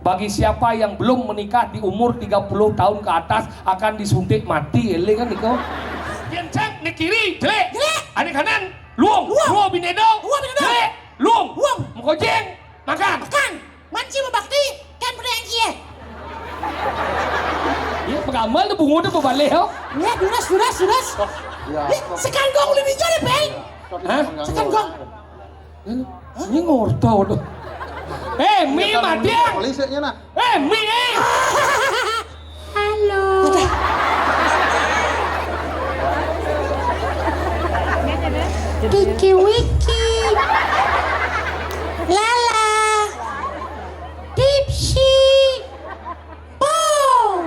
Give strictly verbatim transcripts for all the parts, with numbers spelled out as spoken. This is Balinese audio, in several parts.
Bagi siapa yang belum menikah di umur tiga puluh tahun ke atas akan disuntik mati, éling kan niku. Yén cang né kiri, jelék. Jelék. Ané kanan, luung. Luung. Luung binédo. Luung binédo. Jelék, luung. Luung. Mukojeng, makan. Makan. Manci mabakti, kan pernah anci ya? Iya, pagamal tuh bungut tuh bebalih, oh. Ya, duras, duras, duras. Iya. Ih, sekanggong lebih jauh deh, Bel. Hah? Sekanggong. Ini ngorto tuh. Eh, mi matiang. Polisi nya nah. Eh, mi, eh. Halo. Tinky Winky. Lala. Tipsy. Bow.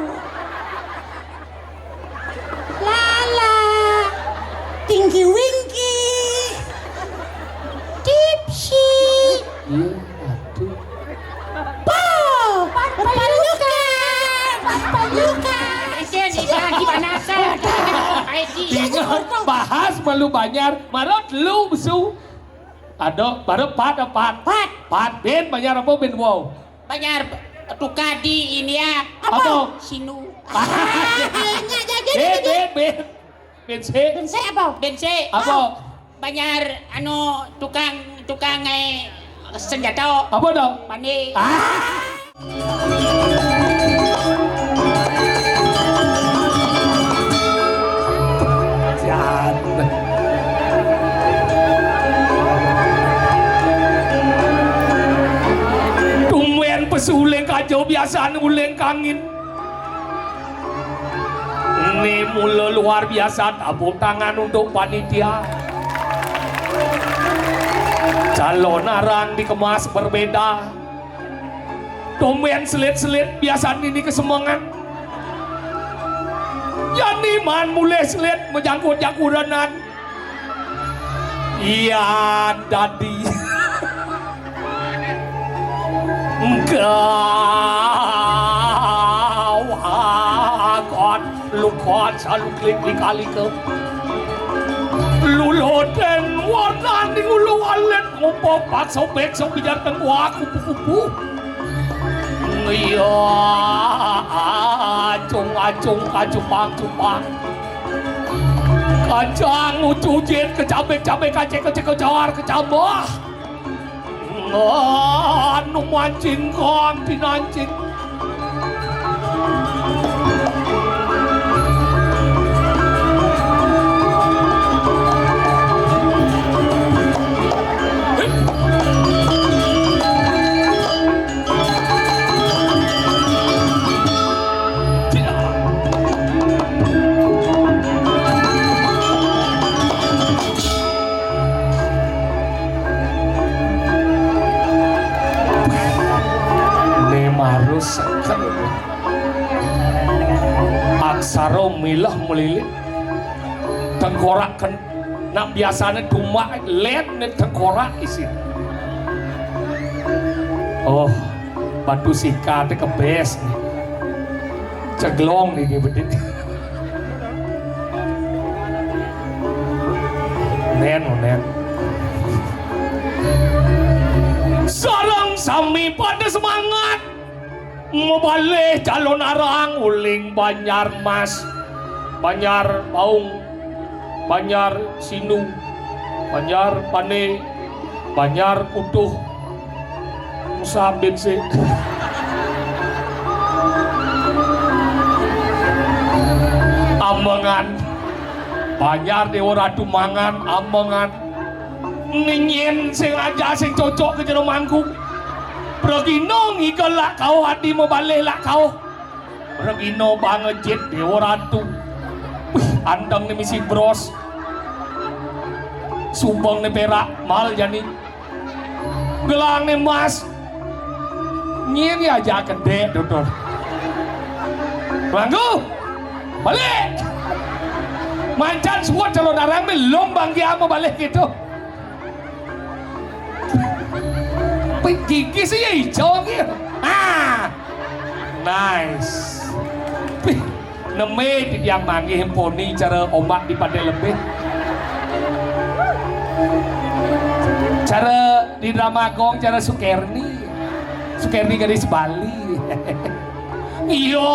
Lala. Tinky Winky. Tipsy. Iya, aduh. Bow. Papalukan. Papalukan. Ese di lagi panasan. Ingat, bahas malu Banjar, marot lu besu. Ada, baru pat, pat. Pat. Pat, bin, Banjar apa, bin wow? Banjar tukadi ini ya. Apa? Apa? Sinu. Nya jadi Bin, bin, bin. Bin si. Bin si apa? Bin si. Apa? Banjar anu tukang, tukang, eh, senjata. Apa dong? Pandé. Ah. Jan. Tumbén pesu uling kaja biasané uling kangin. Ini mula luar biasa, tepuk tangan untuk panitia. Calon arang dikemas berbeda. Tumbén selit-selit biasané ini kesemengan. Jani man mulih selit majangkut-jangkurenan. Iya, dadi. Gawat, lukat saluklik lika-lika. Lulutén warnaning ulu alit ngupup paksa beksa bijar tengkuak kupu-kupu. Iya, acung-acung kacupang-cupang. Kacang ucujit kecabik-cabik kacik-kacik kejar kecambah. Anu mancing kang pinancing. Né marus seken. Aksara miléh melilit. Tengkorak ken-, nak biasané tumbak lét né tengkorak isin. Oh, batu sikaté kebés né. Ceglong né dia bedit. Nén, nén. Sareng sami pada semangat. Mabalih calon arang uling Banjar Mas, Banjar Baung, Banjar Sinu, Banjar Pane, Banjar Kutuh. Sabit sih. Amengan. Banjar Dewa Ratu mangan, amengan. Ning yén sing ajak sing cocok ka jero mangkuk. Pragina ngigel lak kauh, adi mabalih lak kauh. Pragina bangejit Dewa Ratu. Wih, antengné misi bros. Subengné pérak, mal jani. Gelangné emas. Nyén ya ajak gedé, tutur. Mangku. Balik. Mancan suwut calon arang né lom bangkiang mabalih kéto. Pih, gigi sih ya ijo ki. Ah. Nice. Pih, neme titiang manggih emponi cara ombak di Padé Lebih. Cara di Drama Gong, cara Sukerni. Sukerni gadis Bali. Iya.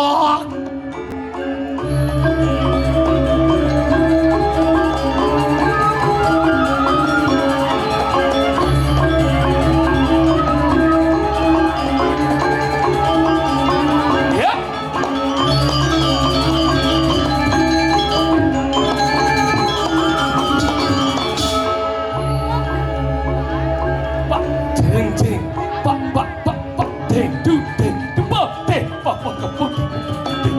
Ya. Pak, jeng, jeng. Pak, pak, pak, pak, deng, du, deng, du, pak, deng, pak, pak, pak, pak, deng, deng,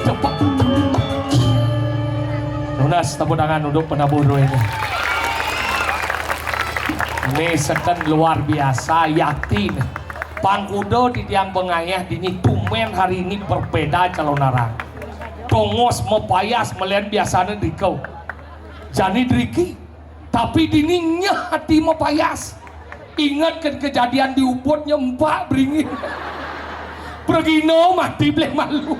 du, pak. Nunas tepuk tangan untuk penabuh ini. Ini seken luar biasa, yakin. Pangkudo di tiang bengayah dini tumen hari ini berbeda calon arang. Tongos mapayas melen biasane driko. Jani driki, tapi dini nyeh ati mapayas. Inget ke kejadian di Ubud nyempak beringin. Pergino mati beleh malu.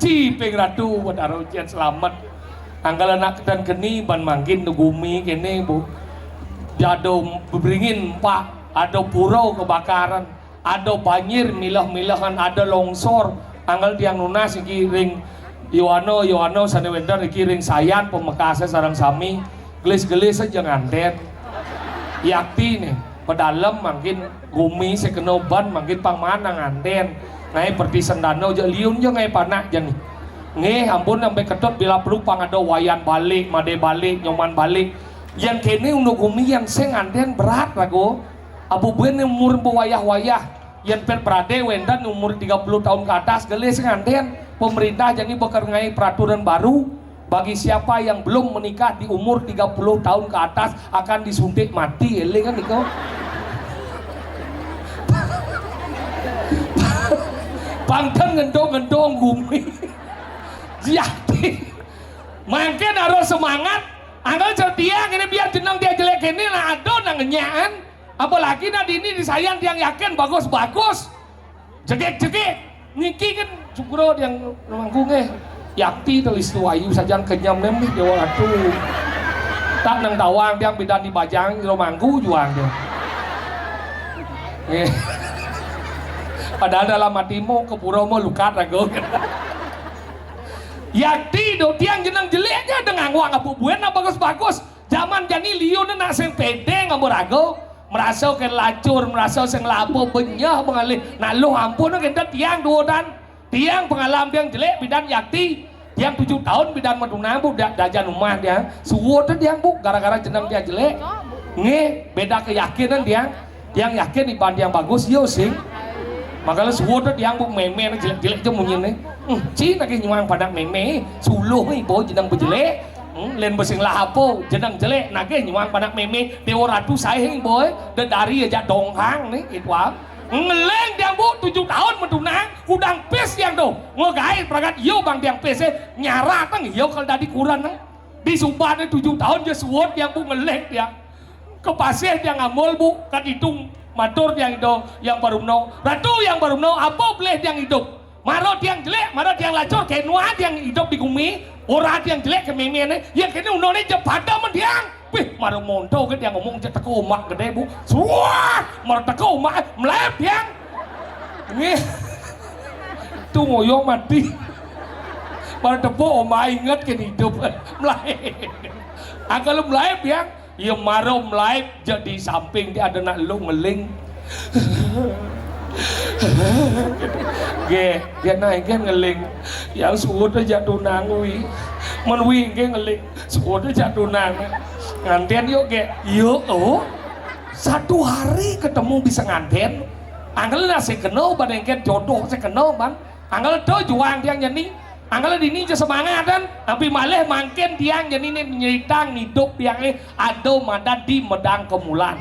Ciping Ratu, Betara Ujian selamat. Anggal anak dan keni ban mangkin di gumi kene, Bu. Jado beringin, Pak. Ada pura kebakaran. Ada banjir mileh-milehan, ada longsor. Anggal tiang nunas iki ring Yowana, Yowana sane wenten iki ring Sayan, Pamekase sareng sami. Gelis-gelis aja nganten. Yakti nih, pedalem mangkin gumi sing kena ban mangkin pang mana nganten. Ngae perti sendana aja liun aja ngae panak jani. Nggih, ampun sampai ketut bila perlu pang ada wayan balik, made balik, nyoman balik. Yang kene unduk gumi yang sing nganten berat rago. Abu buen umur bewayah-wayah. Yen pet prade wenten umur tiga puluh tahun ke atas, gelis nganten. Pemerintah jani bakal ngai peraturan baru, bagi siapa yang belum menikah di umur tiga puluh tahun ke atas akan disuntik mati, eling kan niku. Pangten ngendong-ngendong gumi. Jati. Mangkin harus semangat. Anggal cerdia ngene biar jeneng dia jelek ini lah ada nang ngenyaan. Apalagi nah dini di Sayan tiang yakin bagus-bagus. Jegek-jegek. Niki kan syukur tiang mangku nggih. Yakti telis tuayu sajan kenyam nem nih Dewa Ratu. Tak nang tawang tiang bidan di bajang jero mangku juang dia. Nggih. Padahal dalam hatimu ke pura mau lukat ragu. Yakti do tiang jeneng jelek aja dengan wang abu buen nah bagus-bagus. Zaman jani liun nak sing pede ngambur ragu. Merasa ke lacur, merasa sing lapo benyah bengalih. Nah, lu ampun kenten tiang duo dan tiang pengalam tiang jelek bidan yakti. Tiang tujuh tahun bidan maduna bu da-, dajan rumah tiang. Suwut tiang bu gara-gara jeneng tiang jelek. Nggih, beda keyakinan tiang. Tiang yakin iban tiang bagus yo sing. Makanya suwut tiang bu meme jelek-jelek je munyine. Hmm, ci nagih nyuang panak meme, suluh ibu jeneng bejelek. Hmm, len besing lah apa jeneng jelek nagih nyuang panak meme Dewa Ratu sae boy, dedari aja donghang nih itu am. Ngeleng tiang bu tujuh tahun medunang kudang pis tiang tu. Ngegai pragat yo bang tiang pis eh nyara teng yo kal dadi kuran neng. Di suban tujuh tahun je suwut tiang bu ngeleng tiang. Kepasih tiang amul bu kat itung matur tiang ido yang barumno. Ratu yang barumno apa beleh tiang idup. Maro tiang jelek, maro tiang lacur, kenua tiang idup di gumi, ora tiang jelek ke mimine, yang kene unone je pada men tiang. Wih, maro monto ke tiang ngomong je teko umak gede bu. Suah, maro teko umak, eh, melep tiang. Nggih. Tu ngoyong mati. Maro tepuk omah inget ke hidup. Melep. Angkal melep tiang. Iya maro mlaib jek di samping dia ada nak lu ngeling. Ge, dia naik kan ngeling. Yang suwut aja tunang wi. Men wi ge ngeling. Suwut aja tunang. Nganten yuk ge. Yuk oh. Satu hari ketemu bisa nganten. Angel nasi keno ban engken jodoh sekeno ban. Angel do juang dia nyeni. Angkala dini je semangat kan, tapi malih mangkin tiang jani ni nyerita ngidup tiang ni ada madan di Medang Kemulan.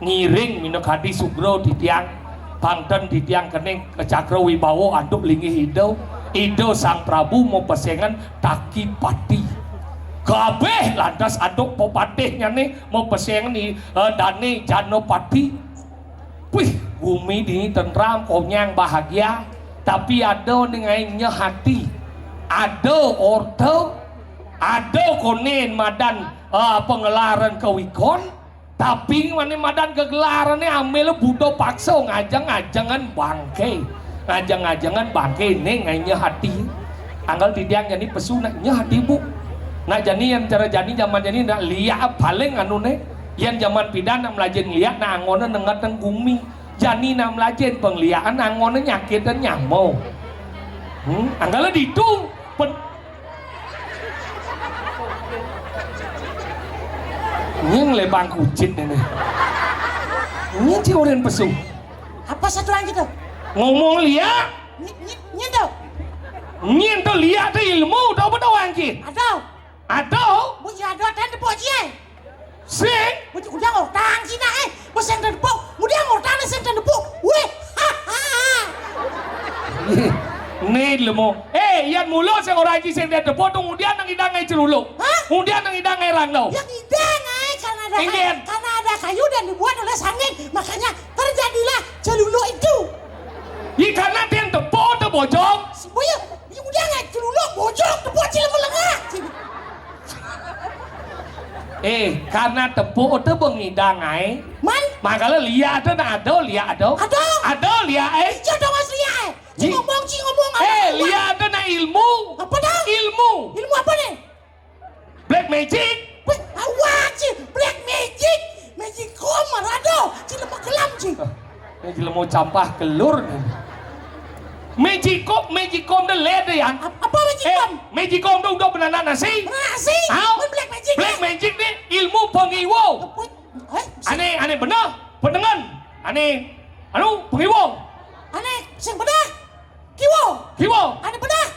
Ngiring minakadi sugra titiang, pangten titiang kening ke cakra wibawa antuk linggih Ida, Ida Sang Prabu mapesengan taki pati. Kabeh lantas antuk pepatihnyané mapesengan i-, eh, dané Janapati. Wih, gumi dini tentram, konyang, bahagia. Tapi ada ning aing nyeh ati. Ada orta, ada konen madan, ah, pangelaran kawikon. Tapi mané madan gegelaré ambil buta paksa ngajeng-ngajengan bangké. Ngajeng-ngajengan bangké né nganyeh ati. Anggal didiang jani pesu nak nyeh ati, Bu. Nak jani yén cara jani jaman jani nak liak paling anuné. Yén jaman pidan nak melajin liak nak angoné nenget nang gumi. Jani nak melajin pengliakan angoné nyakitan nyama. Hmm, anggal ditu pen Nying lebang kucit ini. Nying ci urin pesu. Apa satu lagi tuh? Ngomong liak. Nying, nying, nying tuh. Nying tuh liak tuh ilmu, tau betul anjir. Aduh. Aduh. Mun ya aduh, ten tepuk cie. Sing. Mun udah ngortang Cina, eh. Mun sing tepuk, udah ngortang sing tepuk. Wih. Né lemo. Eh, yan mula sing ora iki sing depot, kemudian nang idang ae celuluk. Hah? Kemudian nang idang ae rangno. Yang idang ae karena ada kayu, karena ada kayu dan dibuat oleh sangit, makanya terjadilah celuluk itu. Ih, karena dia tepuk tuh bojong. Semuanya, yang udah ae celuluk bojong, tepuk cilem lengak. Eh, karena tepuk tuh bengidang ae. Man? Makanya liak tuh nah ada, liak ada. Ada. Ada liak ae. Iya dong, Mas, liak ae. Ci ngomong, ci ngomong. Eh, liak ada nak ilmu. Apa dah? Ilmu. Ilmu apa nih? Black magic. Wih, awak ci, black magic. Magic com marado. Ci lemak kelam ci. Ini jelema campah kelur. Magic com, magic com deh lede ya. Apa magic com? Eh, magic com dong udah benanan nasi. Nasi. Tahu? Black magic. Black magic nih ilmu pengiwo. Ane, ane bener, pendengan. Ane, anu, pengiwong. Ane, sing bedah. Kiwong. Kiwong. Ane bedah.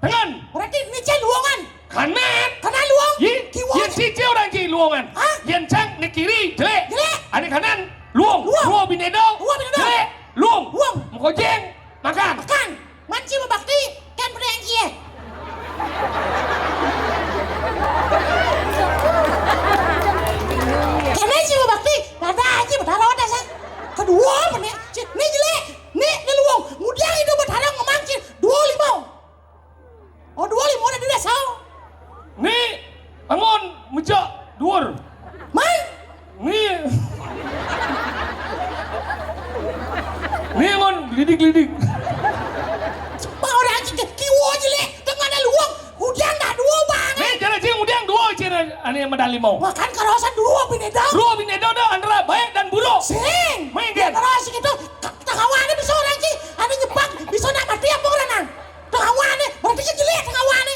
Tengen. Berarti ini cai luongan. Kanan. Kanan luong. Yi, kiwong. Yen siji orang ki luongan. Hah? Yen cang ni kiri, jelek. Jelek. Ane kanan, luong. Luong. Luong binedo. Luong binedo. Jelek. Luong. Luong. Mukojeng. Makan. Makan. Man ci mabakti, kan pernah yang cie. Kan man ci mabakti, nada aja, betara wadah sah. Kedua, mana? Ci, ni jelek, ni, ni luong. Kemudian itu betara ngomong ci, dua lima. Oh, dua lima udah dia sah. Ni angon mejak duur. Man? Ni. Ni angon lidik-lidik. Pak orang ki, kiwo jelek, tengah ada luang, hujan dah dua bang. Ni jalan sing hujan dua cina ane medal limau. Makan karosan dua bineda. Dua bineda dah antara baik dan buruk. Sing. Main kan? Karosan itu, tak kawan ada bisa orang ki, ada nyepak, bisa nak mati apa orang nang? Tengah wane, berarti jelek tengah wane.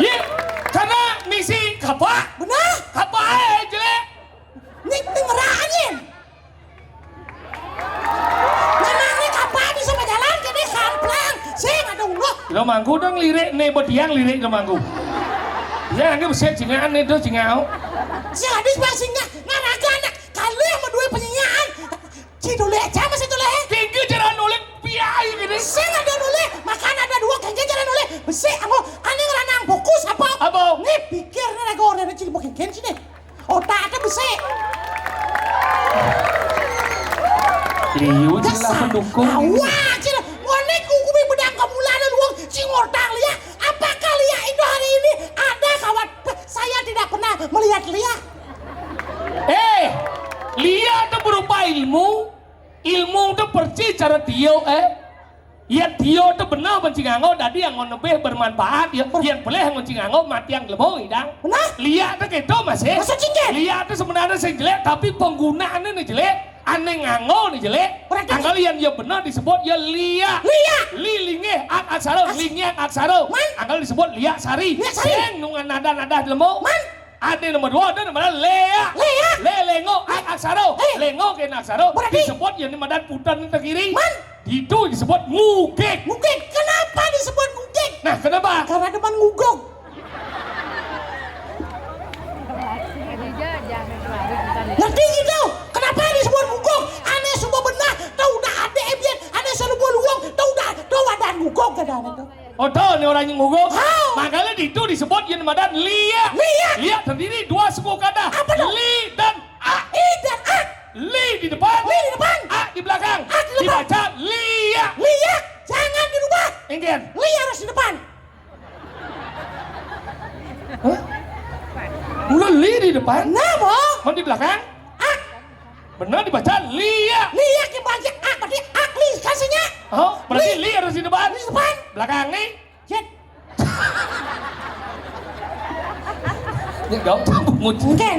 Ye, karena misi kapa? Benar? Kapa ae jelek. Ni pengeraan ye. Memang ni kapa bisa berjalan jadi kamplang. Sing ada ulah. Lo mangku dong lirik nih bediang lirik lo mangku. Ya, ini bisa jingaan nih tuh jingau. Si hadis bang singa, naraga anak. Kalih medue penyinyaan. Ci doleh aja masih doleh. Kengke cara noleh piye gitu. Sing ada noleh, makan ada dua kengke cara noleh. Besik anggo ane ngelanang fokus apa? Apa? Nih pikir nih lagu orang cili mau kengke sini. Otak ada besik. Liu jelas mendukung. Awak cili. Ngone kuku bedang kemulane luang ci ngortang liak. Apakah liak itu hari ini ada kawan? Saya tidak pernah melihat liak. Eh, liak tu berupa ilmu, ilmu tu persis cara tiup, eh. Yen tiup tu bener benci nganggo, dadi anggo lebih bermanfaat, ya. Yen pelih benci nganggo, mati yang lebo, idang. Benar. Liak tu gitu, masih. Masa cingkir? Liak tu sebenarnya sing jelek, tapi penggunaannya nih jelek, ane nganggo nih jelek. Berarti anggal yen ya bener disebut ya liak. Liak. Li lingih, ak aksara, lingih, ak aksara. Man. Anggal disebut liak sari. Liak sari. Sing nungan nada-nada lebo. Man. Ada nomor dua, ada nomor lea. Lea. Le, lengo, ak, aksara. Eh. Lengo kena aksara. Berarti disebut yang di madan putan ke kiri. Man. Itu disebut ngugik. Ngugik. Kenapa disebut ngugik? Nah, kenapa? Karena demen nguguk. Ngerti gitu? Kenapa disebut nguguk? Ane semua benar. Tahu udah ada ebian, ane selubuh luang, tahu udah, tahu ada nguguk kada ane tuh. Oto ni orang yang nguguk. Hao. Makanya itu disebut yang madan liak. Liak. Liak terdiri dua suku kata. Apa tuh? Li dan a. Li dan a. Li di depan. Li di depan. A di belakang. A di belakang. Dibaca liak. Liak. Jangan dirubah. Ingin. Li harus di depan. Bener, Bang. Mun di belakang? Ak. Bener dibaca lia. Lia ki baca ak, berarti ak li kasihnya. Oh, berarti li harus di depan. Di depan. Belakang nih. Jet. Ya, gak tahu. Mungkin.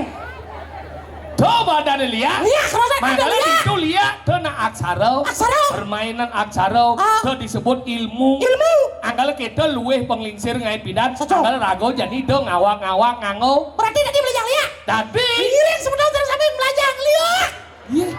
Coba dari lia. Lia, kalau saya ada lia. Itu lia, tuh na aksara. Aksara. Permainan aksara. Ah. Tuh disebut ilmu. Ilmu. Angkal kita luwih penglingsir ngai pidan. Setuju. Angkal rago jani do ngawang-ngawang nganggo. Berarti tadi belajar lia. Tadi. Ngiring sebentar terus sampai belajar lia. Iya.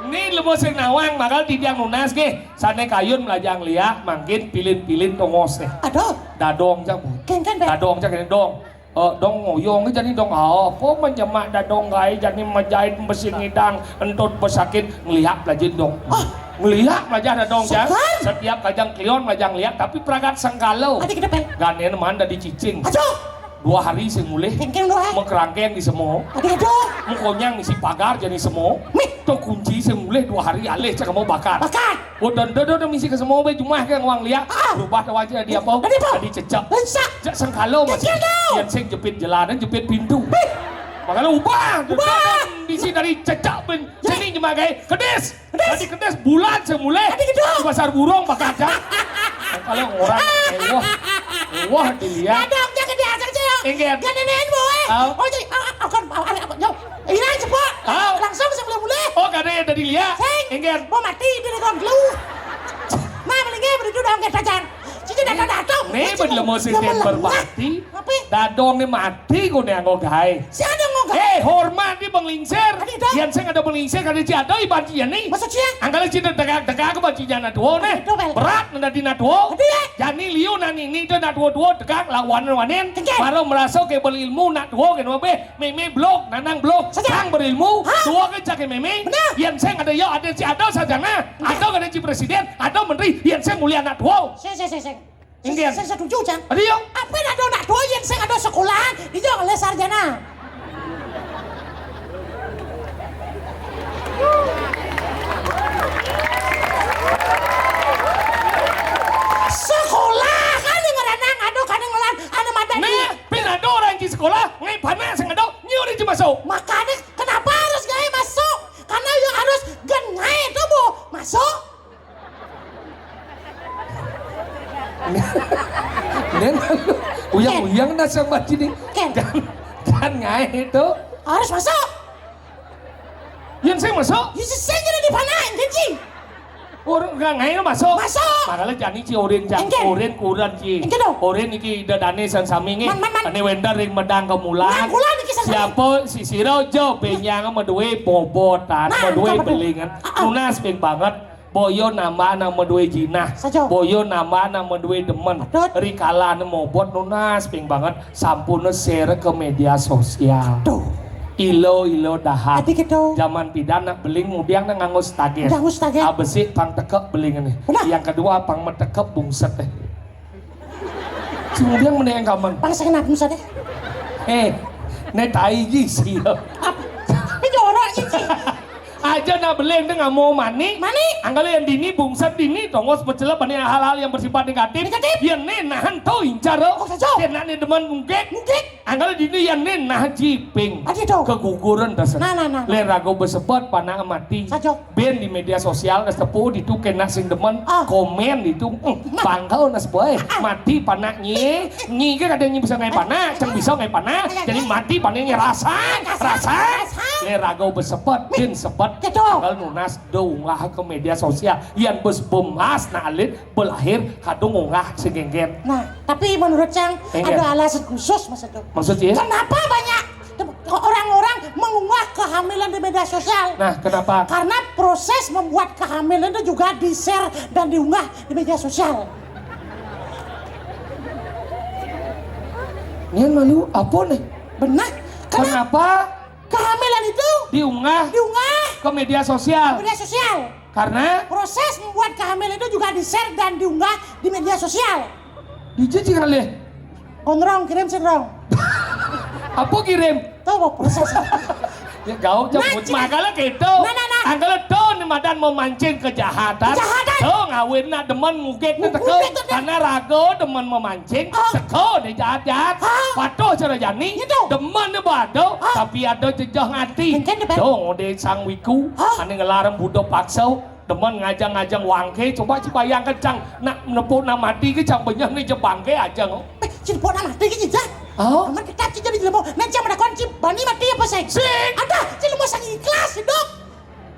Ini lemo sing nawang, makal titiang nunas nggih. Sane kayun melajang lia, mangkin pilin-pilin tongos nggih. Aduh. Dadong cak, Bu. Kengken, Beb. Dadong cak ini dong. Eh, dong ngoyong jani dong. Ah, apa menyemak dadong gae jani menjahit besi ngidang, entut besakit, ngeliak lagi dong. Ah. Ngeliak aja dadong cak. Segar. Setiap kajang klion majang liak, tapi pragat sengkalo. Adi kedepel. Ganen man dadi cicing. Aduh. Dua hari sing mulih. Kengkeng dua. Mekerangkeng di semo. Aduh, aduh. Mukonyang misi pagar jadi semo. Mih. To kunci sing mulih dua hari alih cak mau bakar. Bakar. Udah dodo do misi ke semo be jumah ke ngawang lia. Ah. Berubah tawa aja di apa? Tadi apa? Tadi cecak. Lensak. Cak sengkalo masih. Kecil dong. Yang sing jepit jalanan, jepit pintu. Mih. Makanya ubah. Ubah. Misi dari cecak ben. Ya. Sini jumah gae. Kedis. Kedis. Tadi kedis bulan semule. Tadi gedung. Di pasar burung bakal aja. Kalau orang, eh, wah. Wah, dilihat. Dadong, jangan diajak, Cil. Inggit. Gak nenein, boy. Au. Oh, jadi, ah, ah, akan, ah, ah, ah, yo. Hilang cepot. Au. Langsung semule-mule. Oh, gak ada yang tadi lihat. Sing. Inggit. Mau mati di dalam dulu. Nah, mendingnya berdua dong, kayak tajam. Cici datang-datang. Nih, bener mau sing berbakti. Tapi dadong ni mati ku ni anggo gae. Si ada ngogah. Eh, hormat ni penglingsir. Adi dong. Yang sing ada penglingsir kada ci ada iban ci ni. Maksud sia? Angkala ci degak-degak ke banci jana tuo ni. Adi dong, Bel. Berat nanda di nak tuo. Adi, eh. Jani liu nani ni tu nak tuo-tuo degak lawan wanen. Kengken. Baru merasa ke berilmu nak tuo ke be. Meme blok, nanang blok. Saja. Sang berilmu. Ha? Tuo ke cak ke meme. Benar. Yang sing ada ya ada ci ada saja nah. Ada kada ci presiden, ada menteri. Yang sing mulia nak tuo. Sing, sing, sing, sing. Inggih. Saya setuju, Cang. Adi, yo. Apa nak ada nak doyen sing ada sekolah, dia ngeles sarjana. Sekolah kan yang ngeranang, ada kan yang ngelan, ada mata. Nah, pin ada orang di sekolah, ngai panas yang ada, nyuri di masuk. Makanya kenapa harus ngai masuk? Karena yang harus gen ngai itu bu masuk. Nen, uyang-uyang na sama sini. Ken. Jangan, jangan ngai itu. Harus masuk. Yang saya masuk. Yang saya jadi di mana? Janji. Orang ngai masuk. Masuk. Makanya jani ci orin jang. Engken. Orin kuran ci. Engken dong. Orin iki dadane san sami nge. Man, man, man. Ane wender ring medang kemulan. Kulan iki san sami. Siapa si siro jo benyang medue bobotan, medue belingan. Nunas ping banget. Boyo nambah nang medue jinah. Saja. Boyo nambah nang medue demen. Betul. Rikala ne mobot nunas ping banget. Sampun share ke media sosial. Tuh. Ilo-ilo dahat. Adi gitu. Zaman pidan nak beling mudiang nak nganggo stagen. Nganggo stagen. Abesik pang tekep beling ini. Benar. Yang kedua pang metekep bungset deh. Kemudian meneng kaman. Pang saya kenapa deh? Eh, ne tai ji sih. Apa? Ini jorok ji sih. Aja nak beling deh nggak mau mani. Mani. Angkala yang dini bungset dini tongos pecelep ane hal-hal yang bersifat negatif. Negatif. Yang ne nahan tau incar. Oh, saja. Yang nak ne demen mungkek. Mungkek. Angkala dini yang ne nah jiping. Adi dong. Keguguran dasar. Nah, nah, nah. Le rago besebet panah mati. Saja. Ben di media sosial nas tepu ditu kena sing demen komen ditu. Pangkal nas boy. Mati panah nyi. Nyi ke kadang nyi bisa ngai panah, cang bisa ngai panah. Jadi mati panah nyi rasa, rasa. Le rago besebet, ben sebet. Angkal nunas do unggah ke media sosial. Yang bes bemas na alit belahir kadung unggah segenggen. Nah, tapi menurut Cang ada alasan khusus, Mas Edo. Maksudnya? Kenapa banyak orang-orang mengunggah kehamilan di media sosial? Nah, kenapa? Karena proses membuat kehamilan itu juga di-share dan diunggah di media sosial. Ini malu apa nih? Benar. Kenapa? Kenapa? Kehamilan itu diunggah, diunggah ke media sosial. Media sosial. Karena proses membuat kehamilan itu juga di-share dan diunggah di media sosial. Di cici kali. Konrong kirim sinrong. Apa kirim? Tahu apa proses? Gaul jebut. Nah, makanya gitu. Nah, nah, nah. Angkala to madan memancing kejahatan. Kejahatan. To ngawinna demen ngugit teka. Ngugit teka. Karena raga demen memancing. Oh. Seka dadi jahat-jahat. Hah? Patuh cara jani. Gitu. Demen bado. Hah? Tapi ada jejeh ati. Mungkin demen. To ngode sang wiku. Hah? Ane ngelarang budo paksa. Demen ngajang-ngajang wangke, coba ci bayangke cang nak nepuk nak mati ke cang benyah ni je bangke aja ngo. Eh, ci nepuk nak mati ke jejeh. Oh. Aman ketap ci jadi jelema. Nah, cang menakon ci bani mati apa sing? Sing. Ada, ci jelema sing ikhlas hidup.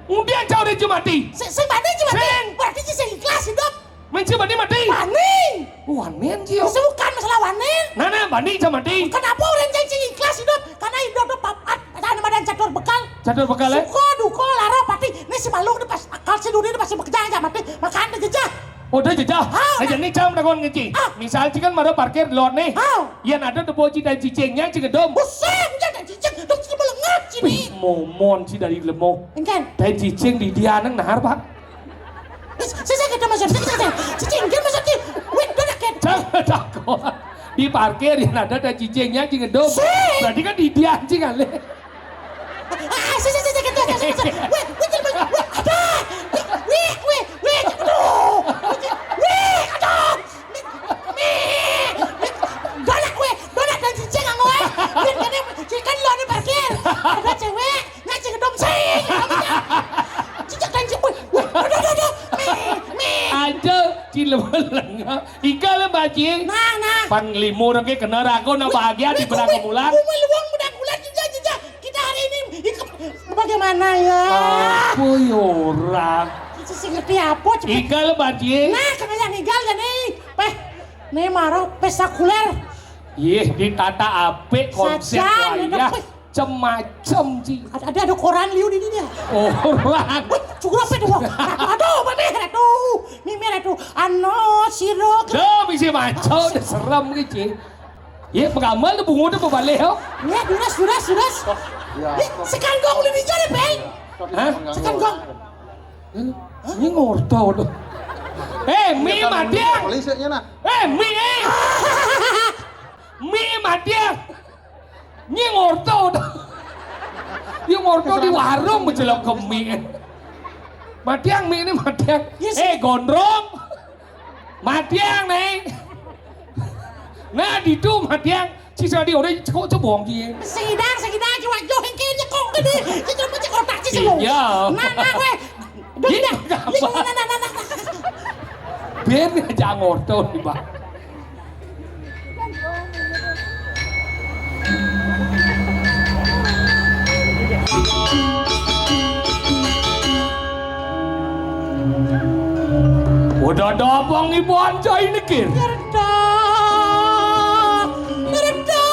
Kemudian cau dia je mati. Sing, sing bani je mati. Sing. Berarti ci sing ikhlas hidup. Men ci bani mati. Bani. Wanen ci. Itu bukan masalah wanen. Nah, nah, bani je mati. Kenapa orang janji ikhlas hidup? Karena hidup tu papat. Ada madan catur bekal. Catur bekal, eh? Suka, duka, lara, pati. Ini si malu ni pas akal si dunia ni pasti bekerja aja mati. Makan dia jejeh. Oh, dia jejeh. Ah, nah, jadi cang menakon ngeci. Ah. Misal ci kan mara parkir lot nih. Ah. Yan ada tebo ci dan cicingnya ci ngedum. Buset, dia dan cicing. Dok ci melengah sini. Wih, momon ci dari lemo. Engkan. Dan cicing di dia neng nahar, Pak. Sing, sing, kita masuk, sing, sing, sing. Cicing, dia masuk, cing. Wih, dia nak. Jangan takut. Di parkir yan ada dan cicingnya ci ngedum. Sing. Berarti kan di dia anjing kali. Ah, sing, sing, sing, sing, kita, sing, sing, sing. Wih, wih, wih, wih, wih, ada. Wih, wih, wih, wih, aduh. Wih, aduh. Mih, mih. Donak, wih, donak dan cicing kamu, eh. Wih, kene, cikan lo ni parkir. Ada cewek, ngaji gedung sing. Cicak dan cicing, wih, wih, aduh, aduh, aduh. Mih, mih. Aja, cilem lenga. Iga le, Mbak Ci. Nah, nah. Panglima orang ke kena ragu, nak bahagia di benang kemulan. Umai luang benang bulan juga, juga. Kita hari ini ikut bagaimana ya? Apa ya orang? Kita sih ngerti apa, cepet. Igal, Mbak Ci. Nah, kena yang igal ya nih. Peh, nih maro pesta kuler. Yeh, ditata apik konsep. Sajan, wayah. Ada, peh. Cem-macem, Ci. Ada, ada, ada koran liu di dia. Koran. Wih, cukup apa itu? Aduh, aduh, mana itu? Mimi itu. Ano, siro. Dah, bisa maco, udah serem, Ci. Ye, pengambal tu bungut tu berbalik, oh. Ye, duras, duras, duras. Ya. Ye, sekanggong udah dijari, Peng. Hah? Sekanggong. Ini ngorto tu. Eh, mi matiang. Polisi nak. Eh, mi, eh. Mi matiang. Ini ngorto tu. Ini ngorto di warung menjelok ke mi. Matiang, mi ini matiang. Yes. Eh, gondrong. Matiang, Neng. Nah, ditu matiang. Ci sadi ora cekok cebong ki. Segidang, segidang, ci wajo hengke nyekok gede. Ci cuma cekok tak ci selo. Iya. Nah, nah, weh. Duh, iya, dah. Iya, nah, nah, nah, nah. Ben aja ngorto di, Pak. Udah dobong ibu anjay nikir. Ngerda, ngerda.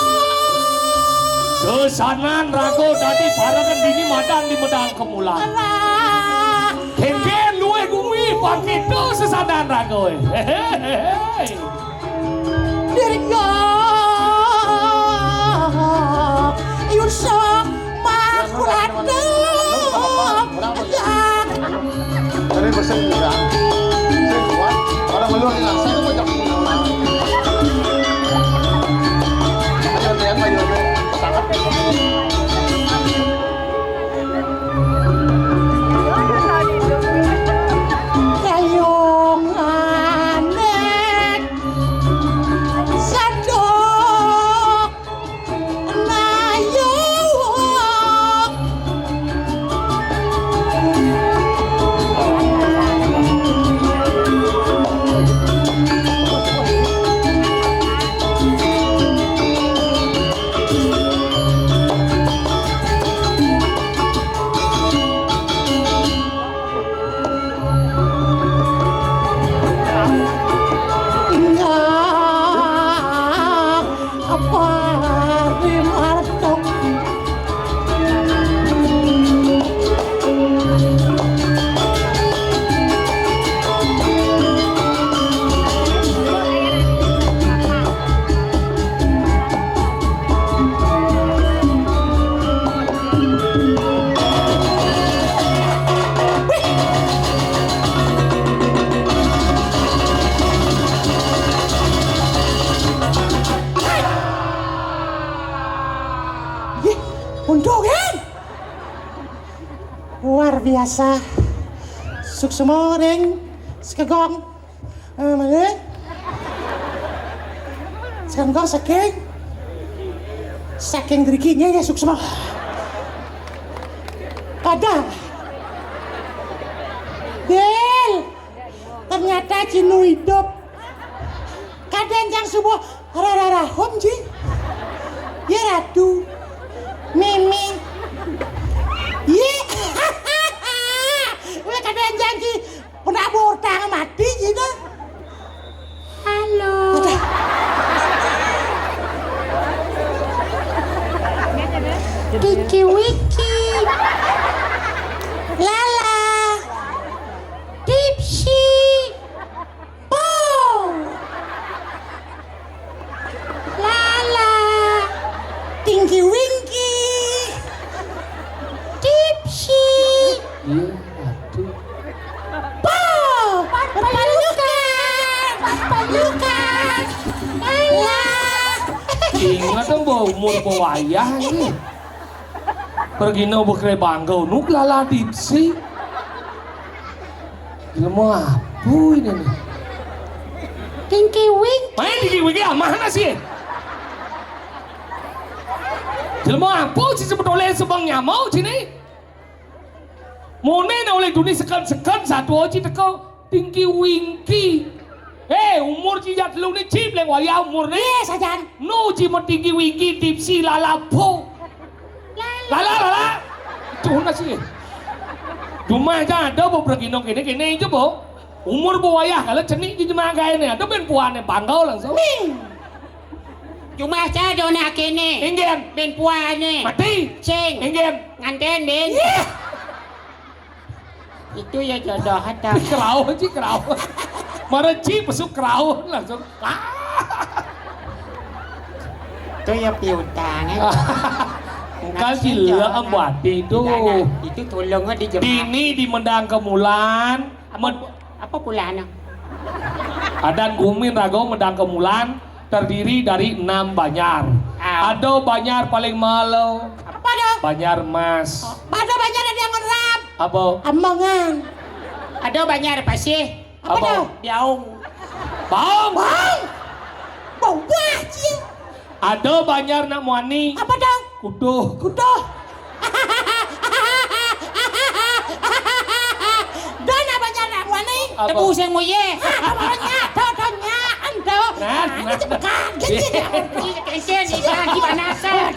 Sesanan rago dadi parangan dini madan di medang kemulan. Alah. Kengken luwih gumi pangkita sesanan rago. Hehehe. Dirga Yusuf Makulata. Orang pesen juga. Sing kuat. Orang belum hilang. Saya mau jawab. Ayo, Tian, ayo, ayo. Petangkap. Kayong anek sadok nayok. Luar biasa. Suksma ring sekegong. Eh, mana? Sekegong saking. Saking driki nggih, nggih, suksma. Ada. Del. Ternyata ci nu idup. Kadén jang suba rararahum, ci. Ya, Ratu. Mimi. Ye. Wé kadén jang, ci. Pernah bortang mati, ci, dah. Halo. Udah. Kiki Wiki. Lala. Tipsi. Po. Lala. Tinggi Wingki. Tipsi. Iya, aduh. Po. Palukan. Palukan. Lala. Ingat dong, bawa umur, bawa wayah nih. Pergi no bekre bangga, nuk lala tipsi. Jelema apa ini nih? Tingki Wing. Main Tingki Wing ya, mana sih? Jelema apa sih sebetulnya sebang nyamau sini? Mone na oleh duni seken-seken satu aja teko Tingki Wingki. Eh, umur ci jat lu ni ci beleng wayah umur ni. Iya, sajan. Nu ci mau Tingki Wingki tipsi lalapo. Lala, lala. Tuh nasi. Cuma aja ada bo bergino kene-kene aja bo. Umur bo wayah kalau cenik di jemaah kaya ni. Ada ben puane bangau langsung. Nih. Cuma aja ada nak kene. Ingin. Ben puane. Mati. Sing. Ingin. Nganten, Ben. Iya. Itu ya jodoh ada. Kerau ci, kerau. Mara ci besuk kerau langsung. Ah. Itu ya piutang, eh. Engkal gila ambuati itu. Gila, nah, itu tolong di jemaah. Dini di Medang Kemulan. Apa, med- apa pulana? Adan gumin rago Medang Kemulan terdiri dari enam banjar. Ah. Ada banjar paling malo. Apa dah? Banjar Mas. Ada banjar ada yang ngerap. Apa? Ambangan. Ada banjar pasih. Apa dah? Biaung. Baung. Baung. Bau bah, ci. Ada banjar nak muani. Apa dah? Kuduh. Kuduh. Dah nak banjar nak muani. Apa? Tebu sing muye. Apa nya? Dah, dah nya, ando. Nah, nah, nah. Cepetan. Gitu. Kesen, ikan, di panasan.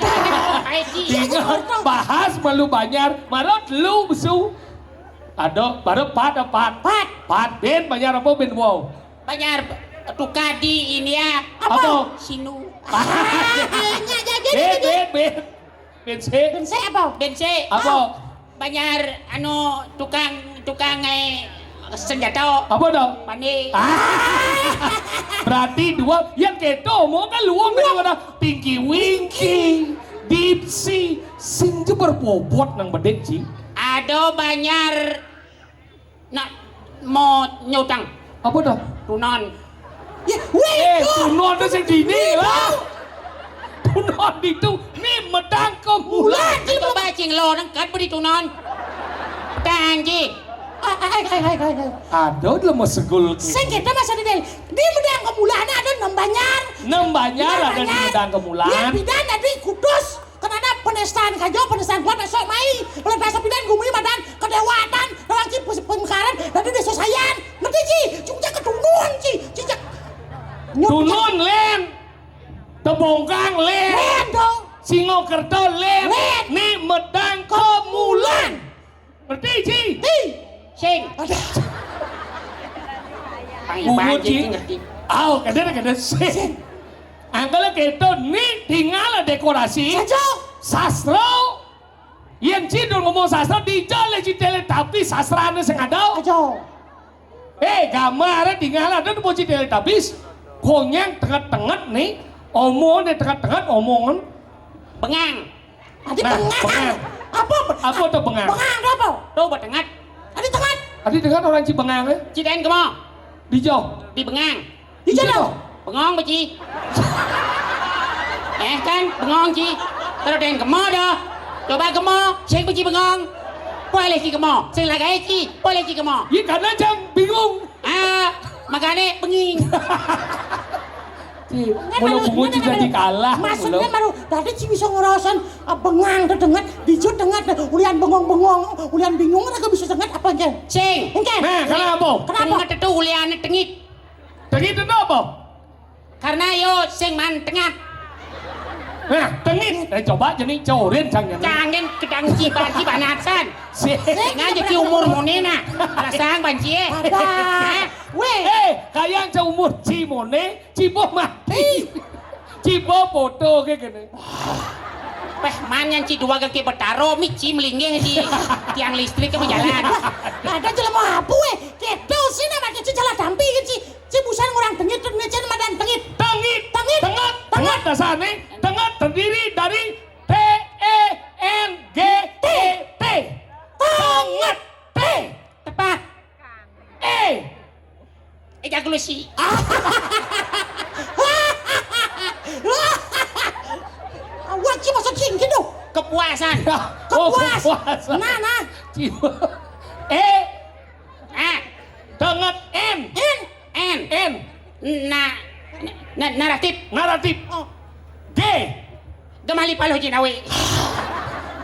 Ai, di. Ingat, bahas malu banjar, marot lu besu. Ada, baru pat, pat. Pat. Pat, ben, banjar apa, ben, wow? Banjar tukar di India. Apa? Apa? Sinu. Ah, nya, nya, nya, ben, nya, nya. Ben, ben, ben. Bense. Bense apa? Bense. Apa? Banjar, anu, tukang, tukang, eh, senjata. Apa dah? Mandi. Ah, berarti dua, yang keto, mau kan luang dari mana? Tingki Wingki, Dipsi, sing je berbobot nang bedek, ci. Ada banjar nak mau nyutang. Apa dah? Tunan. Ya, weh, eh, tuh. Tunan tu sing dini lah. Tunan itu ni Medang Kemulan. Itu bacing lo nang kat beri tunan. Tanji. Ai, ai, ai, ai, ai, ai. Ada dalam segul. Sing kita masa di Del. Di Medang Kemulan ada enam banjar. Enam banjar ada di Medang Kemulan. Ya, pidan ada di Kudus. Kan ada penistaan kajo, penistaan kuat besok mai. Oleh bahasa pidan gumi madan kedewatan, dalam ci pus-, pemekaran, dan di desa sayan. Ngerti ci? Cuma ketunun ci, ci jak. Tunun, Len. Tebongkang, Len. Len dong. Singokerto, Len. Len. Ni Medang Kemulan. Ngerti, ci? Ti. Sing. Ada. Pang Bungut, iban ci. Ci ngerti. Au, kada, kada, sing. Sing. Angkala keto ni tinggal dekorasi. Saja. Sastra. Yen ci dul ngomong sastra, dijal ci Teletubbies sastrane sing ada. Aja. Eh, gambar tinggal ada tu ci Teletubbies. Konyang tenget-tenget ni, omong ni tenget-tenget omongan. Bengang. Adi nah, bengang. Bengang. Apa? Apa tu bengang? Bengang tu apa? Tu betengat. Adi tengat. Adi tengat orang ci bengang, eh? Ci den kemo. Di jauh. Di bengang. Di jauh. Bengong beci. Eh kan, bengong ci. Terus den kemo dah. Coba kemo, sing beci bengong. Polih ci kemo. Sing lagaé ci, polih ci kemo. Iya, karena jang bingung. Ah, magané benging. Ci, mula bungut ci dadi kalah. Maksudnya baru tadi ci bisa ngerasain, ah, bengang, dedenget, bijut denget, ulian bengong-bengong, ulian bingung, raga bisa denget apa, Ngken? Sing. Ngken. Nah, kenapa? Kenapa? Denget itu uliané tengit. Tengit itu apa? Karena yo sing man tengat. Nah, tengit. Eh, coba jenih corin sang jenih. Jangan kedang ciban, cibanasan. Si. Nah, jadi umur mone nah. Rasang banci, eh. Ada. Hah? Weh. Eh, kayang seumur ci mone, cibo mati. Cibo foto kayak gini. Peh, man yang ci dua kaki betaro, mi ci melinggih di tiang listrik ke jalan. Ada jelema apa, weh? Kedo sih nama ci jalan dampi ke ci. Ci busan ngurang tengit, tengit, ci madan tengit. Tengit. Tengit. Tengit. Tengit dasarnya. Tengit terdiri dari T E N G I T. Tengit. T. Tepat. E. Ejakulusi. Wah, ci maksud sing gitu. Kepuasan. Oh, kepuasan. Nah, nah. Ci-, eh. Ah. Tengit N. N. N. N. Na-, na-, naratif. Naratif. Oh. G. Gemah lipah loh jinawi.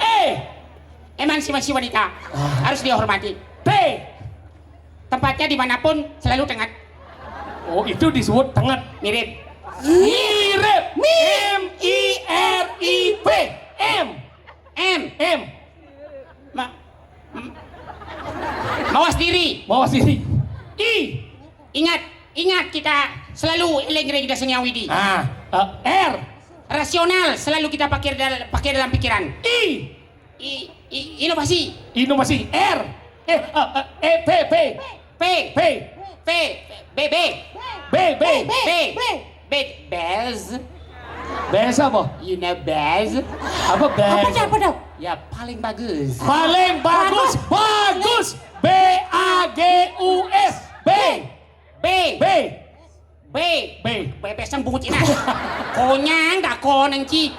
E. Emansipasi wanita. Ah. Harus dihormati. T. Tempatnya dimanapun selalu tengat. Oh, itu disebut tengat. Mirip. Mirip. Mi. M I R I P. M. M. M. Ma-, m-, mawas diri. Mawas diri. I. Ingat, ingat kita selalu eling ring dasar yang widi. Ah, eh, R. Rasional selalu kita pakai dal-, pakai dalam pikiran. I. I, i, inovasi. Inovasi. R. Eh, eh, eh, eh, P, P. P. P. P. P. B, B. B, B. B. B. Bez. Bez apa? You know Bez? Apa Bez? Apa tuh, apa tuh? Ya, paling bagus. Paling bagus. Bagus. Bagus. B A G U S. B. B. B. B. B. Bebesang bungut ini. Konyang dah kau nengci.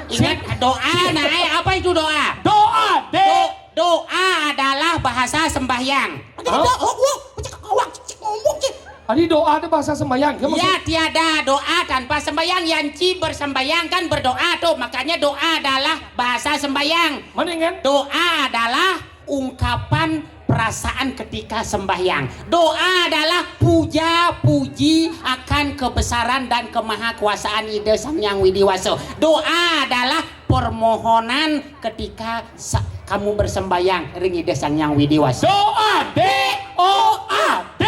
Ingat doa, nah, eh, apa itu doa? Doa, D. Do-, doa adalah bahasa sembahyang. Ada doa, oh, wah, cek awak, cek ngomong, cek. Tadi doa itu bahasa sembahyang. Ya, maksud- tiada doa tanpa sembahyang. Yang ci bersembahyang kan berdoa tuh, makanya doa adalah bahasa sembahyang. Mana, Ngen? Doa adalah ungkapan perasaan ketika sembahyang. Doa adalah puja-puji akan kebesaran dan kemahakuasaan Ida Sang Hyang Widi Wasa. Doa adalah permohonan ketika sa-, kamu bersembahyang ring Ida Sang Hyang Widi Wasa. Doa, D O A, D.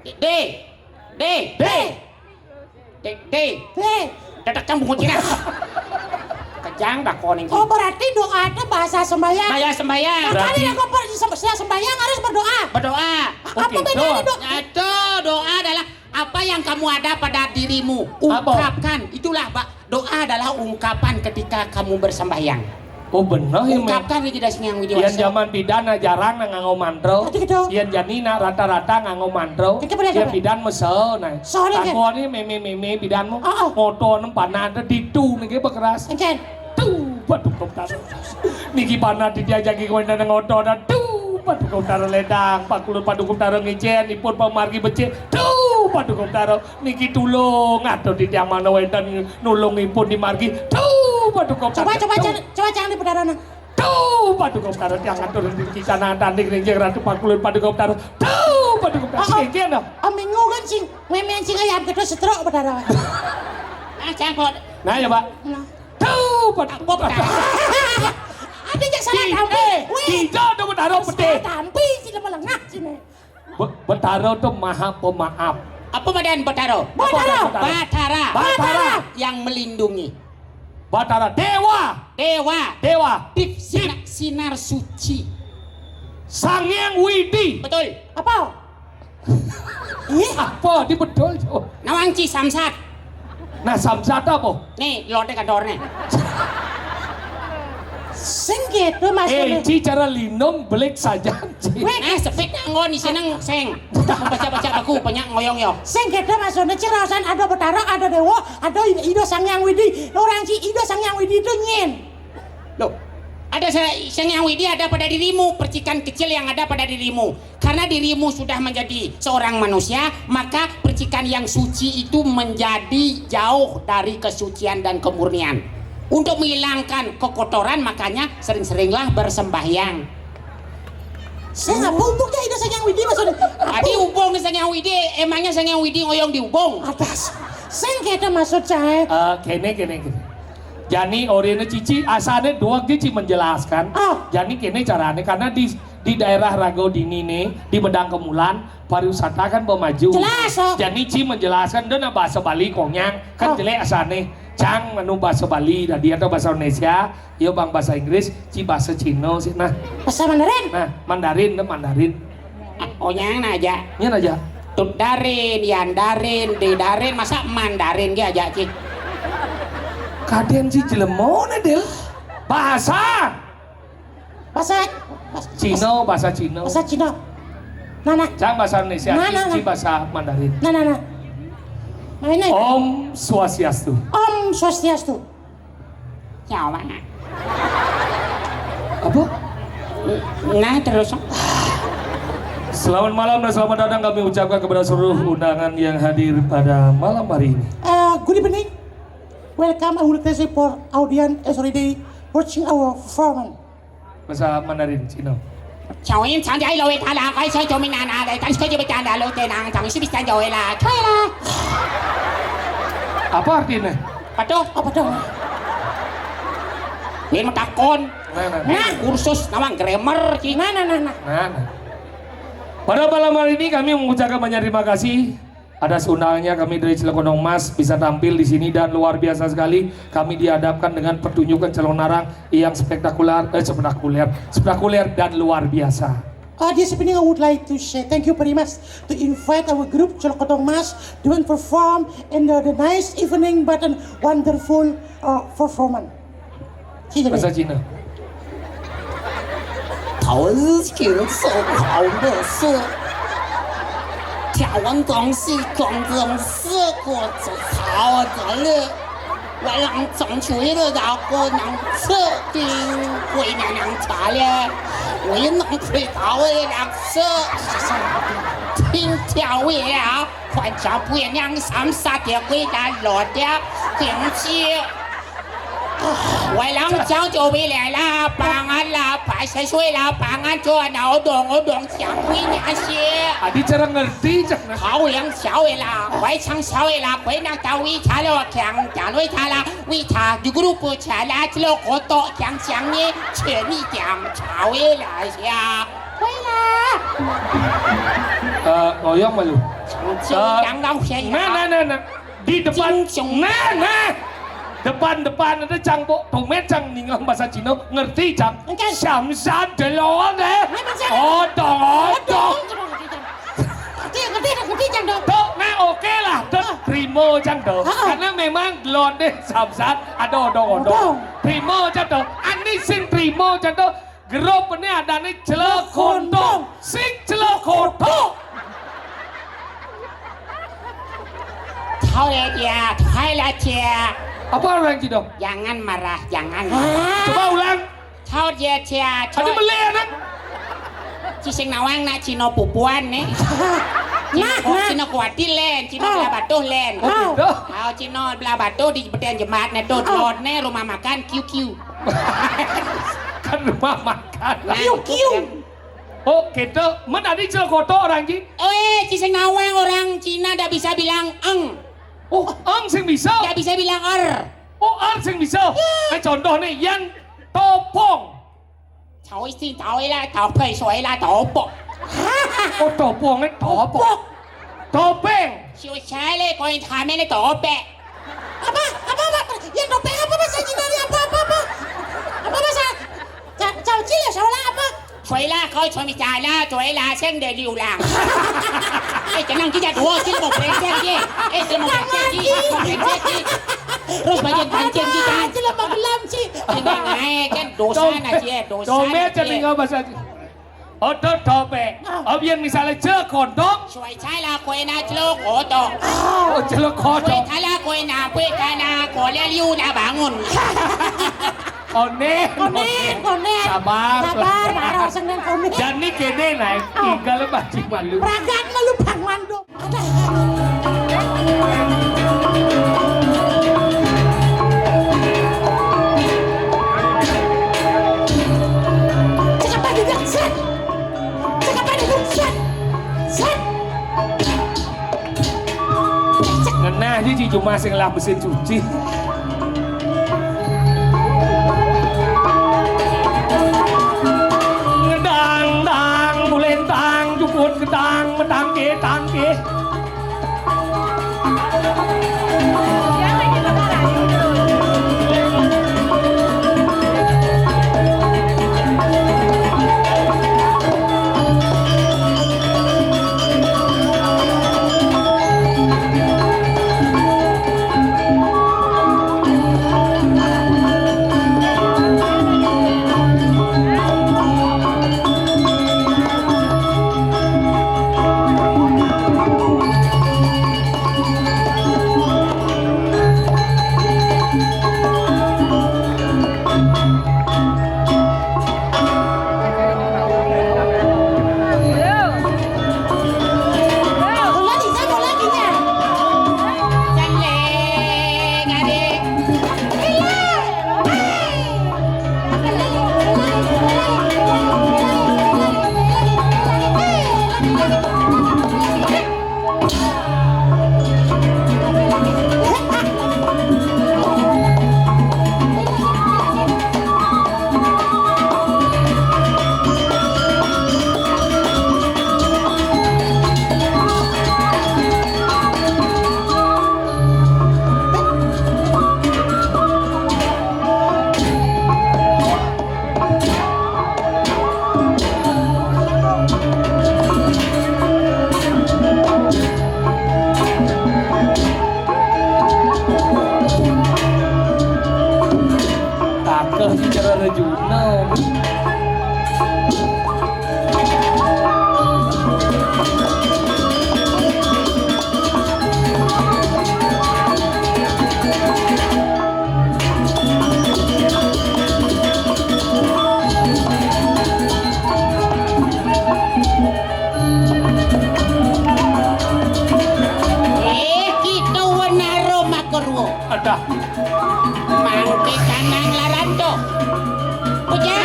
D. D. D. D. D. D. Tetek cang bungut Cina. Kejang dah koning. Oh, berarti doa itu bahasa sembahyang. Bahasa sembahyang. Makanya berarti aku per-, sem-, sembahyang harus berdoa. Berdoa. Apa bedanya doa? Itu doa adalah apa yang kamu ada pada dirimu. Apa? Ungkapkan. Itulah, Pak. Doa adalah ungkapan ketika kamu bersembahyang. Oh, bener ya, Mem. Ungkapkan aja dah yang Yén jaman bidan nah jarang nah nganggo mantra. Yén jani nah rata-rata nganggo mantra. Yén bidan mesel nah. Takoni mémé-mémé bidanmu. Moto nem panah ada ditu niki bekeras. Tuh, Paduka Betara. Niki panah diajaki kowe nang ngoto ada. Tuh, Paduka Betara ledang, Pak Kulur Paduka Betara ngicén, ipun pamargi becik. Tuh, Paduka Betara. Niki tulung, aduh, titiang manawa wénten nulungipun di margi. Duh, Paduka. Coba, coba, coba, jangan di Betara, nah. Duh, Paduka Betara, tiang atur niki kanang tanding ring Ratu Pakulun, Paduka Betara. Duh, Paduka Betara. Oh, oh. Sing, sing, no. Om Minggu kan sing, mémén sing ayam gedé setruk, Betara. Ah, cangkot. Nah, ya, Pak. Nah. Duh, Paduka Betara. Ada yang salah tampi. Wéh. Tidak, Betara, pedih. Salah tampi, sing lemah lengah, sini. Be-, Betara tu maha pemaaf. Apa madan Betara? Apa madan Betara? Batara. Batara. Yang melindungi. Batara. Dewa. Dewa. Dewa. Dip, sina-, sinar suci. Sang Hyang Widi. Betul. Apa? Ih. Apa? Di betul, Jo. Nawang ci samsat. Nah, samsat apa? Nih, lonte kantornya. Sing gitu maksudnya. Eh, ci cara linum belik saja, ci. Wéh. Nah, sepit nganggo di sini sing. Baca-baca baku, banyak ngoyong yo. Sing gitu maksudnya, ci rasan ada Betara, ada Dewa, ada Ida Sang Hyang Widi. Orang ci Ida Sang Hyang Widi itu nyin. Loh, Ada se- Sang Hyang Widi ada pada dirimu, percikan kecil yang ada pada dirimu. Karena dirimu sudah menjadi seorang manusia, maka percikan yang suci itu menjadi jauh dari kesucian dan kemurnian. Untuk menghilangkan kekotoran, makanya sering-seringlah bersembahyang. Saya nggak pupuk ya, itu Sang Hyang Widi maksudnya. Adi ubung Sang Hyang Widi, emangnya Sang Hyang Widi ngoyong di ubung? Atas. Sing kita maksud saya. Eh, kene, kene, kene. Jani orine cici asane dua ge ci menjelaskan. Oh. Jani kene carane karena di di daerah Ragodini nih di Bedang Kemulan pariwisata kan mau maju. Jelas, oh. Jani ci menjelaskan dona bahasa Bali konyang kan. Oh. Jelek asane. Cang anu bahasa Bali tadi atau bahasa Indonesia, yo bang bahasa Inggris, ci bahasa Cina sih nah. Bahasa Mandarin. Nah, Mandarin deh Mandarin. Oh, nyang aja. Nyang aja. Tut darin, yan darin, di darin, masa Mandarin ge aja, Cik? Kaden si jelema ne, Dil. Bahasa. Bahasa. Cina, bahasa Cina. Bahasa Cina. Nah, nah. Cang bahasa Indonesia, nah, nah, nah. Bahasa Mandarin. Nah, nah, nah. Nah, ini. Om Swastiastu. Om Swastiastu. Jawa. Apa? Nah, terus. Selamat malam dan selamat datang kami ucapkan kepada seluruh undangan yang hadir pada malam hari ini. Uh, good evening. Welcome, I would say, for audience, eh, sorry, they watching our performance. Bahasa Mandarin, Cina. Chào em chàng trai lôi ta là cái số cho mình nè nè để tránh số cho mình chàng đã lôi tên nè chàng sẽ bị chàng rồi là thôi là. Apa artinya? Apa tuh? Apa tuh? Ini mah takon. Nah, nah. Nah, kursus nama grammar sih. Nah, nah, nah, nah. Nah, nah. Pada malam hari ini kami mengucapkan banyak terima kasih atas undangannya kami dari Cilegon Emas bisa tampil di sini dan luar biasa sekali kami dihadapkan dengan pertunjukan Calonarang yang spektakuler, eh, spektakuler, spektakuler dan luar biasa. Uh, this evening I would like to say thank you very much to invite our group Colokoto Mas to perform in the, the nice evening but a wonderful uh, performance. Bahasa Cina. 头是挺手好的是，跳完东西讲真是个子好的了，我让总觉得那个能吃的，为难能茶了，我也能推到位了吃，听跳位啊，看脚步也让三杀的归来落的，顶级。 Walang chao cho bi le la pangan la pa se sui la pangan cho na odong odong siang wi nya si. Adi cara ngerti cak na. Kau yang siau la, wai chang siau la, kau nang tahu wi cha lo kiang cha lo cha la, wi cha di guru ko cha la chlo koto kiang siang ni che ni kiang cha wi la sia. Wai la. Eh, ngoyong malu. Chang chang dang dang sia. Nah, nah, nah, nah. Di depan. Nah, nah. Depan-depan ada cang bok tomet cang ningang bahasa Cina ngerti cang. Samsa delon deh. Odong odong. Ngerti ngerti ngerti cang dong. Tuh, nah oke lah, tuh terima cang dong. Karena memang delon deh samsa ada odong odong. Terima cang dong. Ani sing terima cang dong. Grup ini adanya Celekontong, sing Celekontong. Tahu ya dia, tahu lah dia. Apa orang gitu? Jangan marah, jangan. Coba ulang. Tahu dia dia. Tadi beli anak. Cising nawang nak Cino pupuan nih. Cino, nah, nah. Cino kuatil len, Cino belah batuh len. Oh, gitu. Tahu Cino belah batuh di beten jemaat nih tuh, oh. Lord nih rumah makan Q Q. Kan rumah makan. Kiu kiu. Oh, gitu. Men tadi Celekoto orang ji. Oh, eh, ci sing nawang orang Cina ndak bisa bilang eng. Oh, eng sing bisa. Ndak bisa bilang er. Oh, er sing bisa. Ya. Eh, contoh nih, yang topong. Tahu sih, tahu lah, tahu soi lah, topok. Oh, topong, eh, topok. Topeng. Siu cale koin tamene tope. Apa? Apa, apa? Yang topeng apa bahasa Cina ni? Apa, apa, apa? Apa bahasa? Cau, cau cile salah apa? Cuy lah, kau cuy cala, cuy lah, seng dari ulang. Eh, tenang kita dua, kita mau brengsek je. Eh, kita mau brengsek je, mau brengsek je. Terus bagian pancing kita. Cile magelam sih. Tenang aja, kan dosa na je, dosa na je. Topeng. Otot topeng. Ah. Abian misalnya Celekontong. Cuy cala kue na Celekoto. Oh, Celekoto. Cuy cala kue na, kue kana, kole liu na bangun. Koné, koné, koné. Sabar. Sabar, baru seneng koné. Jani kéné naik. Oh. Tinggal baju malu. Pragat malu Bang Manduk. Cekap aja, Jan. Set. Cekap aja, Jan. Set. Set. Ngenah aja, Ci, cuma sing lah mesin cuci. Ngedang, dang, bulentang, jukut, gedang, metangke, tangke. Kakeh bicara Rejuna. Eh, kita wenaro makarwo. Adah. Mangke kanang laranto. Pejah.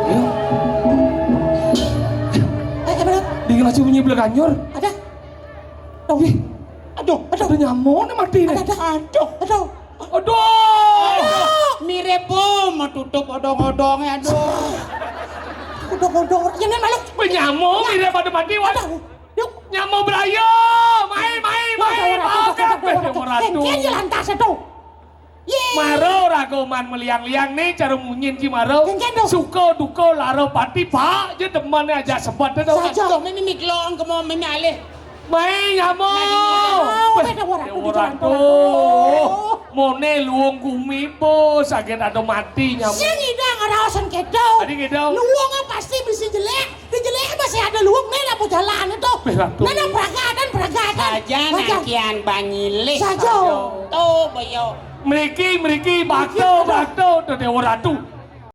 Ayo. Eh, eh, bener. Dingin aja bunyi belakanjur. Ada. Aduh. Ih. Aduh, aduh. Ada nyamuk nih mati nih. Ada, ada. Aduh. Aduh. Aduh. Mirip, Bu, mau tutup odong-odongnya, aduh. Odong-odong. Ya, nih, malu. Nyamuk mirip pada mati, Wan. Aduh. Yuk. Nyamuk belayu. Main, main, main. Wah, wah, wah, wah, wah, wah. Oke, oke, oke. Ratu. Engke aja lantas itu. Ye. Mara raga man meliang-liang né, cara munyin ci mara. Kéngkén to? Suka duka lara pati, bak ja demen ajak sebet to. Saja. Aduh, mémé miklong kemo mémé alih. Mai nyamuk. Mai nyamuk. Wéh, Déwa Ratu, Déwa Ratu. Moné luung gumi, bos, saget ada mati nyamuk. Sing ida ngeraosan kéto. Tadi kéto. Luung pasti bisa jelek. Di jelek masih ada luung né lapo jalan to. Wéh, Ratu. Nana peragadan, peragadan. Saja. Saja. Nakian banyilih. Saja. Saja. To, boyo. Mriki, mriki, bakto, mriki, bakto, to Déwa Ratu.